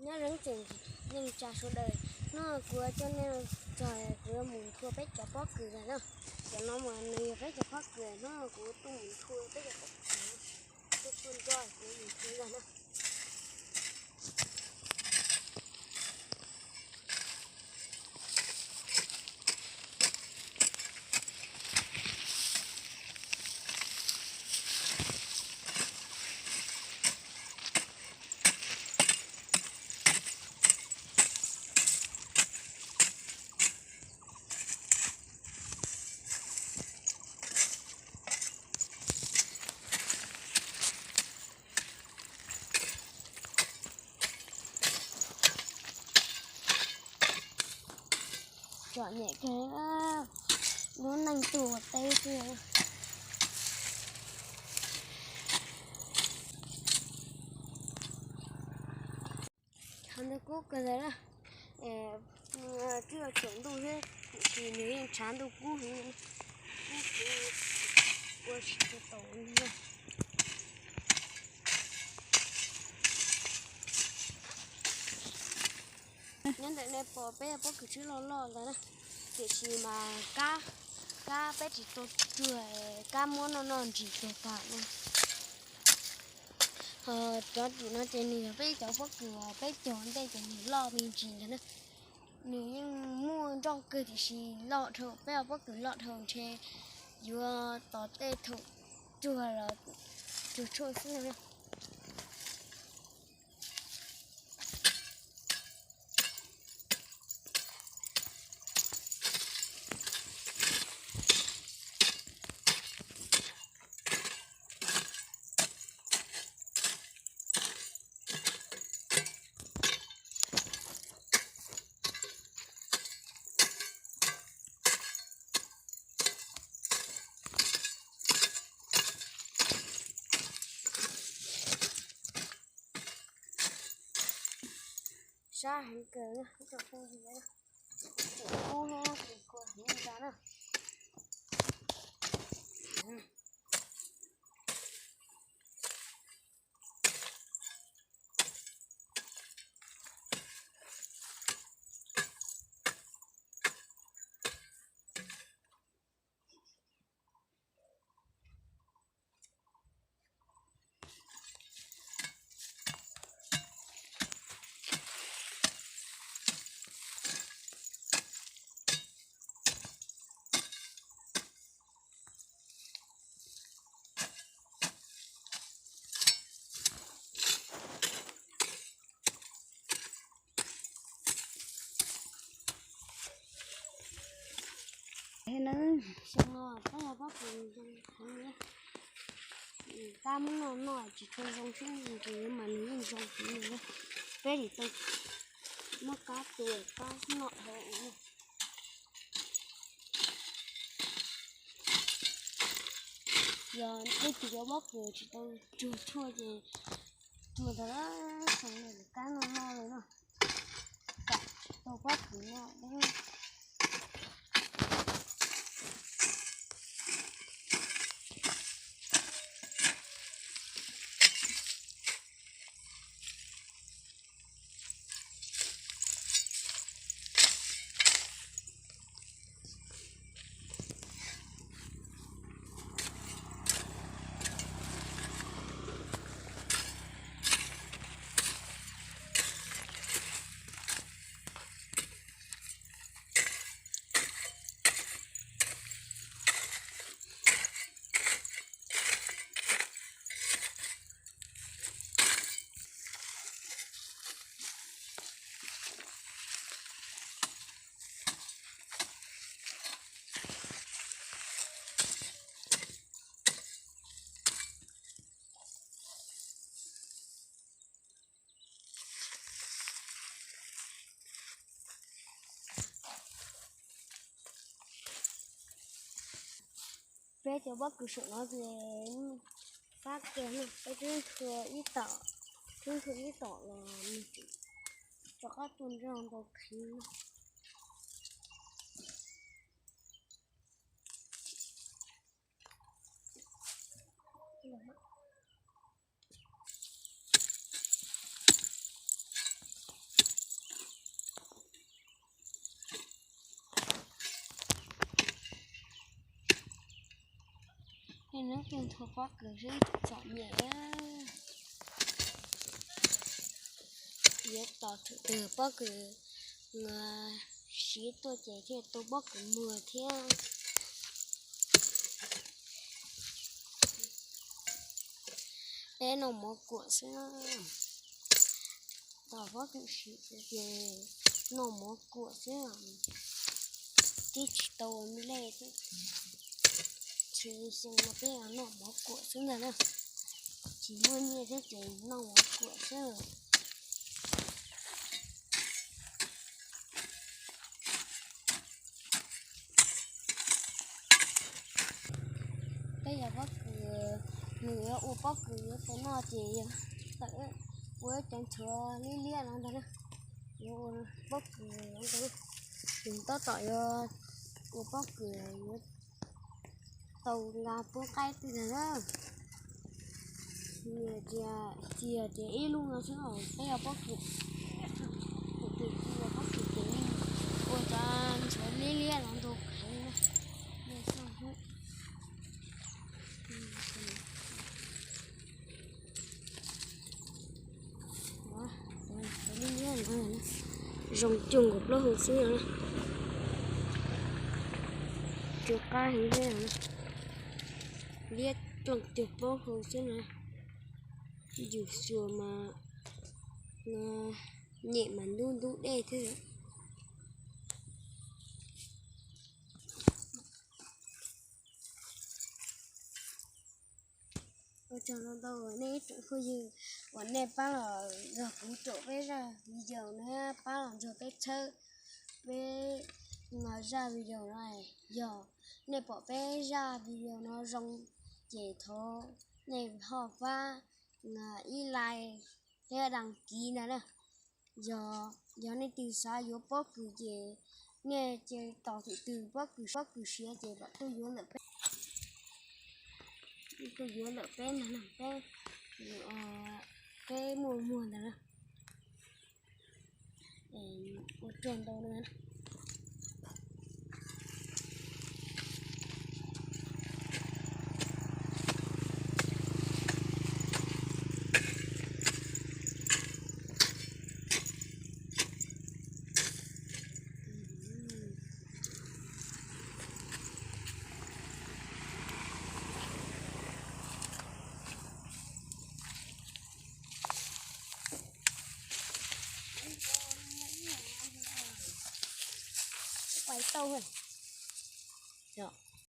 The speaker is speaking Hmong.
Nyob zoo tseem yeej tsa sawv daws, hnub no kuv coj nej txog kuv yuav mus nthua peb cov pob kws ntag na. Cov no mas nws yog peb cov pob kws, hnub no kuv tuaj mus nthua peb cov pob kws, tuaj tuaj nrog kuv mus nthua ntag na. Txom nyem kawg, lub neej tuaj ua teb xwb. Tshav ntuj kub kawg ntawd na, twb yuav tsaus ntuj thiab tiam sis nws yeej tshav ntuj kub heev, kub heev, ua tsis tau li. Nyob ntawm nej pom peb pob kws tsib loj loj ntawd na, tiam sis mas kab, kab peb tsis tau tsuag, kab muab noj noj ntsis tuag tas no. Ho cov tim no ces nws yog peb cov pob kws peb cog ntej ces nws loj me ntsis ntag na. Nws yeej muaj nroj kawg tiam sis loj dhau, peb cov pob kws loj dhau ntshe yuav tos tej thaum tsuag los tsuag tshuaj xwb na. Sab heev kawg, ib tsoom phooj ywg, kub thiab kua heev li ntag na. Xyoo no peb cov pob kws zoo heev li, kab muab noj noj tsis tshua zoo xwb, nws mas nws yeej zoo heev li. Peb nim tau muab kab tua kab noj dhau. Yog leej twg cov pob kws tsis tau tsuag tshuaj ces tsuag ntag, xyoo no kab noj noj li no, kam tsis tau pob kws noj. Peb cov pob kws saum no ces fab kiag no, peb twb nthua ib tom, twb nthua ib tom los nws tseem rov qab tuaj nrog ntau kheev no. Nthuav pob kws seb txom nyem. Yuav tos thaum twg pob kws siav tuaj ces thiaj tau pob kws muag thiab. Peb noj mov kuam xwb. Tos pob kws siav ces noj mov kuam xwb, twb tsis tau ua lej thiab. Tsis xyoo no peb noj mov kuam xwb ntag na. Tsis muaj nyiaj thiab ces noj mov kuam xwb. Peb yog pob kws, nws yuav ua pob kws yuav tau noj ces yog tawm ua ib cov nthuav liab liab no ntag na. Yuav ua pob kws ntag. Nws tab tom yuav ua pob kws yuav tau nqa pub qaib twg ntag na. Nws tias, tias, tias ib lub no xwb os, peb yog pob kws, tus twg ua pob kws ces ua cov nthuav liab liab no ntau heev na. Zoo cuag nkaus plaub hau xwb no. Cua qab heev thiab. Liab plooj cuag plaub hau xwb no. Yus xuas mas nyem mas ntub ntub dej thiab. Ua tsaug ntau ntau nej ib tsoom phooj ywg uas nej pab los nrog kuv tsom peb zaj video no, pab los nrog peb tshawb peb zaj video no. Yog nej pom peb zaj video no zoo ces thov nej ho pab ib like thiab đăng ký ntag na. Yog, yog nej twg xav yuav pob kws ces nej cia tos thaum twg pob kws, pob kws siav ces mam tuaj yuav lawm peb, tuaj yuav lawm peb ntag na, peb, peb muaj muag ntag na. Ua tsaug ntau na. Pais tau.